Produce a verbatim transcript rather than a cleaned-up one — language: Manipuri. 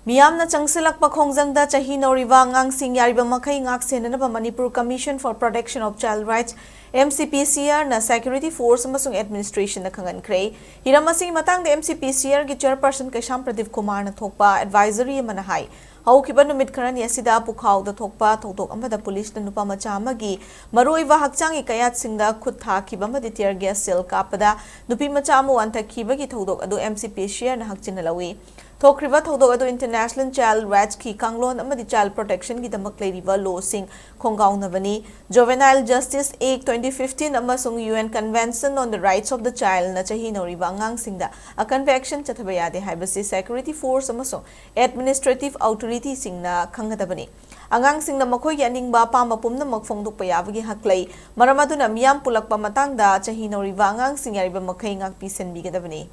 ꯃꯤꯌꯥꯝꯅ ꯆꯪꯁꯤꯜꯂꯛꯄ ꯈꯣꯡꯖꯪꯗ ꯆꯍꯤ ꯅꯧꯔꯤꯕ ꯑꯉꯥꯡꯁꯤꯡ ꯌꯥꯔꯤꯕ ꯃꯈꯩ ꯉꯥꯛ ꯁꯦꯟꯅꯅꯕ Manipur Commission for Protection of Child Rights, M C P C R, ꯅ security force ꯑꯃꯁꯨꯡ administration ꯗ ꯈꯪꯍꯟꯈ꯭ꯔꯦ꯫ ꯍꯤꯔꯝ ꯑꯁꯤꯒꯤ ꯃꯇꯥꯡꯗ M C P C R ꯒꯤ chairperson ꯀꯩꯁꯥꯝ ꯄ꯭ꯔꯗꯤꯞ ꯀꯨꯃꯥꯔꯅ ꯊꯣꯛꯄ advisory ꯑꯃꯅ ꯍꯥꯏ, ꯍꯧꯈꯤꯕ ꯅꯨꯃꯤꯠ ꯈꯔꯅꯤ ꯑꯁꯤꯗ ꯄꯨꯈꯥꯎꯗ ꯊꯣꯛꯄ ꯊꯧꯗꯣꯛ ꯑꯃꯗ ꯄꯨꯂꯤꯁꯅ ꯅꯨꯄꯥ ꯃꯆꯥ ꯑꯃꯒꯤ ꯃꯔꯨꯑꯣꯏꯕ ꯍꯛꯆꯥꯡꯒꯤ ꯀꯌꯥꯠꯁꯤꯡꯗ ꯈꯨꯠ ꯊꯥꯈꯤꯕ ꯑꯃꯗꯤ tear gas shell ꯀꯥꯞꯄꯗ ꯅꯨꯄꯤ ꯃꯆꯥ ꯑꯃ ꯋꯥꯟꯊꯈꯤꯕꯒꯤ ꯊꯧꯗꯣꯛ ꯑꯗꯨ M C P C R ꯅ ꯍꯛꯆꯤꯟꯅ ꯂꯧꯏ꯫ ꯊꯣꯛꯈ꯭ꯔꯤꯕ ꯊꯧꯗꯣꯛ ꯑꯗꯨ International Child Rights ꯀꯤ ꯀꯥꯡꯂꯣꯟ ꯑꯃꯗꯤ child protection ꯒꯤꯗꯃꯛ ꯂꯩꯔꯤꯕ law ꯁꯤꯡ ꯈꯣꯡꯒꯥꯎꯅꯕꯅꯤ꯫ Juvenile Justice Act twenty fifteen ꯑꯃꯁꯨꯡ U N Convention on the Rights of the Child ꯅ ꯆꯍꯤ ꯅꯧꯔꯤꯕ ꯑꯉꯥꯡꯁꯤꯡꯗ ꯑꯀꯟꯕ action ꯆꯠꯊꯕ ꯌꯥꯗꯦ ꯍꯥꯏꯕꯁꯤ security force ꯑꯃꯁꯨꯡ administrative authority ꯁꯤꯡꯅ ꯈꯪꯒꯗꯕꯅꯤ꯫ ꯑꯉꯥꯡꯁꯤꯡꯅ ꯃꯈꯣꯏꯒꯤ ꯑꯅꯤꯡꯕ ꯑꯄꯥꯝꯕ ꯄꯨꯝꯅꯃꯛ ꯐꯣꯡꯗꯣꯛꯄ ꯌꯥꯕꯒꯤ ꯍꯛ ꯂꯩ꯫ ꯃꯔꯝ ꯑꯗꯨꯅ ꯃꯤꯌꯥꯝ ꯄꯨꯜꯂꯛꯄ ꯃꯇꯥꯡꯗ ꯆꯍꯤ ꯅꯧꯔꯤꯕ ꯑꯉꯥꯡꯁꯤꯡ ꯌꯥꯔꯤꯕ ꯃꯈꯩ ꯉꯥꯛꯄꯤ ꯁꯦꯟꯕꯤꯒꯗꯕꯅꯤ꯫